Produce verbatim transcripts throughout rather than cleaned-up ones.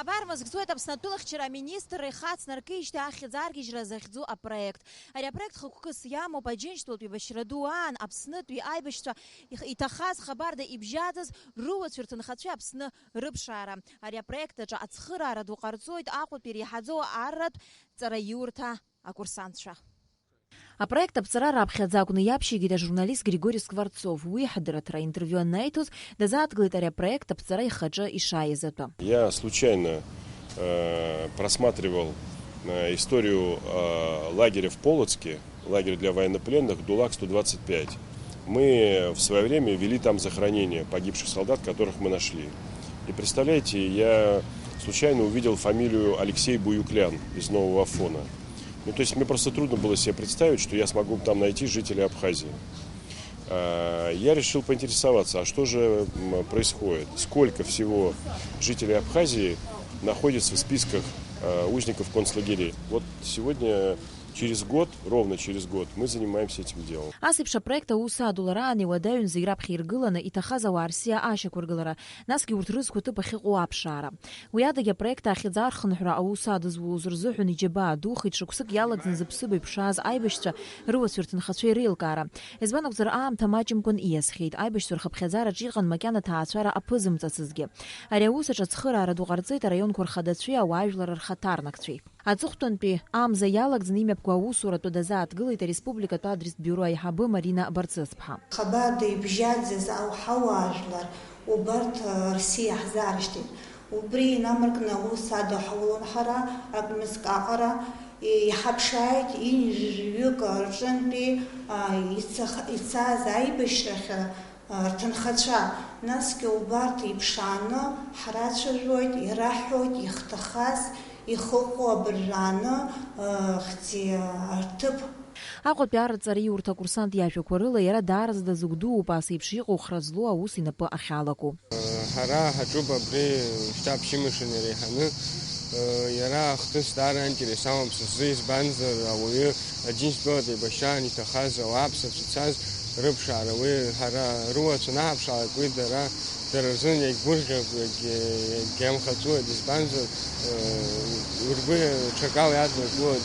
Абар мызкӡуеит Аԥсны атәылахьчара аминистрра ихацнаркижьҭеи ахьӡ аргьежьра захьӡу апроект. Ари апроект хықәкыс иамоуп Аџьынџьтәылатәи еибашьра ду аан Аԥснытәи аибашьцәа их-, иҭахаз хабарда ибжьаӡыз руацәа рҭынхацәеи Аԥсны рыԥшаара. Ари апроект аҿы ацхыраара ду ҟарҵоит Аҟәатәи иреиҳаӡоу арратә ҵараиурҭа акурсантцәа. Апроект аԥҵара раԥхьаӡа акәны иаԥшьигеит ажурналист Григори Скворцов. Уи ҳдырраҭара интервиу анаиҭоз, дазааҭгылеит ари апроект аԥҵара ихаҿы ишааиз атәы. Я случайно, э, просматривал, э, историю, э, лагеря в Полоцке, лагерь для военнопленных «ДУЛАГ сто двадцать пять». Мы в своё время вели там захоронение погибших солдат, которых мы нашли. И представляете, я случайно увидел фамилию Алексей Буюклян из Нового Афона. Ну, то есть мне просто трудно было себе представить, что я смогу там найти жителей Абхазии. А, я решил поинтересоваться, а что же, м, происходит? Сколько всего жителей Абхазии находится в списках, а, узников концлагерей? Вот сегодня, через год, ровно через год, мы занимаемся этим делом. Ас еиԥш апроект аус адулараан иуадаҩын зегь раԥхьа иргыланы иҭахаз ауаа рсиа ашьақәыргылара, насгьы урҭ рызқәа ҭыԥ ахьыҟоу аԥшаара. Уи адагьы апроект ахьӡ архынҳәра аус адызулоз рзыҳәан иџьабаа духеит шықәсык иалагӡаны зыԥсыбаҩ ԥшааз аибашьцәа рыуацәа рҭынхацәа иреилкаара. Избан акәзар, аамҭа маҷымкәан ииасхьеит, аибашьцәа рхыԥхьаӡара аҿы иҟан макьана ҭаацәара аԥызымҵацызгьы. Ари аус аҿы ацхыраара ду ҟарҵеит араионқәа рхадацәеи ауаажәлар рхаҭарнакцәеи. Аҵыхәтәантәи амза иалагӡаны имҩаԥгоу аусуратә дазааҭгылеит ареспубликатә адрестә биуро аиҳабы Марина Барцыц-ԥҳа. Хабарда ибжьаӡыз ауаажәлар убарҭ, а, рсиа ҳзаарышьҭит. Убри инамаркны аус адаҳулон ҳара, акымзк аҟара, и-, иҳаԥшааит ҩынҩажәаҩык рҿынтәи, а, ицах-, ицаз аибашьрахь, а, рҭынхацәа. Насгьы убарҭ иԥшааны ҳрацәажәоит, ираҳҳәоит ихҭахаз, ихыҟоу абыржәааны, а, хьӡи, а, рҭыԥ. Аҟәатәи арҵараиурҭа акурсант иажәақәа рыла, иара даараӡа дазыгәдууп ас еиԥш иҟоу хра злоу аус инапы ахьалаку. Ҳара ҳаҿуп абри шьҭа ԥшьымш иреиҳаны. Иара ахҭыс даара аинтерес амоуп са сзы, избанзар ауаҩы Аџьынџьтәылатә еибашьраан иҭахаз ауааԥсырц ицаз рыԥшаара, уи ҳара руацәа анаҳаԥшаалак, уи дара, дара рзын иагьгәырӷьап, иагь-, иагьамхаҵуеит, избанзар, ргәы ҽакала иаднакылоит,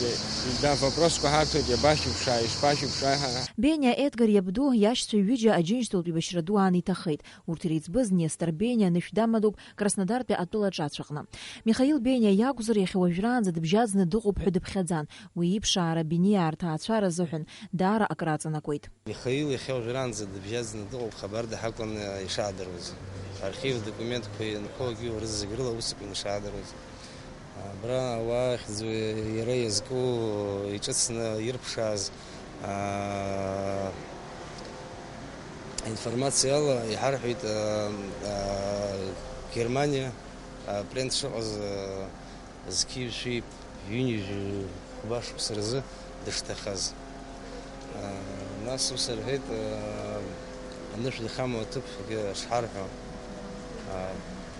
да, вопросқәа ҳарҭоит, иабашьыԥшааи, ишԥашьыԥшааи ҳәа. Бениа Едгар иабду иашьцәа ҩыџьа Аџьынџьтәылатә еибашьра ду аан иҭахеит. Урҭ иреиҵбыз Нестор Бениа анышә дамадоуп Краснодартәи атәыла аҿацәаҟны. Михаил Бениа иакәзар, иахьа уажәраанӡа дыбжьаӡны дыҟоуп ҳәа дыԥхьаӡан. Уи иԥшаара Бениаа рҭаацәара азыҳәан даара акраҵанакуеит. Михаил иахьа уажәраанӡа дыбжьаӡны дыҟоуп, хабарда ҳакәын ишаадыруаз. Архив документқәа ианқәоугьы урыс зегь рыла усакәын ишаадыруаз. Абра ауаа ахьӡ иара иазку иҿыцны ирԥшааз, аа, аинформациала иҳарҳәеит, аа, аа, Германиа, аа, пленс шыҟаз, аа, зқьи жәшәи ҩынҩажәи хәба шықәса рзы дышҭахаз. Нас ус рҳәеит, анышә ихамоу аҭыԥгьы шҳарҳәо.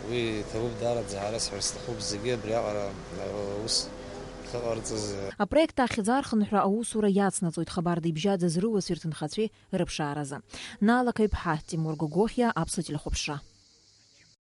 Уи иҭабуп даараӡа, ҳара сҳәар сҭахуп зегьы абриаҟара ус ахьыҟарҵаз. Апроект ахьӡ архынҳәра аусура иацнаҵоит хабарда ибжьаӡыз рыуацәеи рҭынхацәеи рыԥшааразы. Нала Қаҩԥҳа, Тимур Гогохиа, Аԥсуа телехәаԥшра.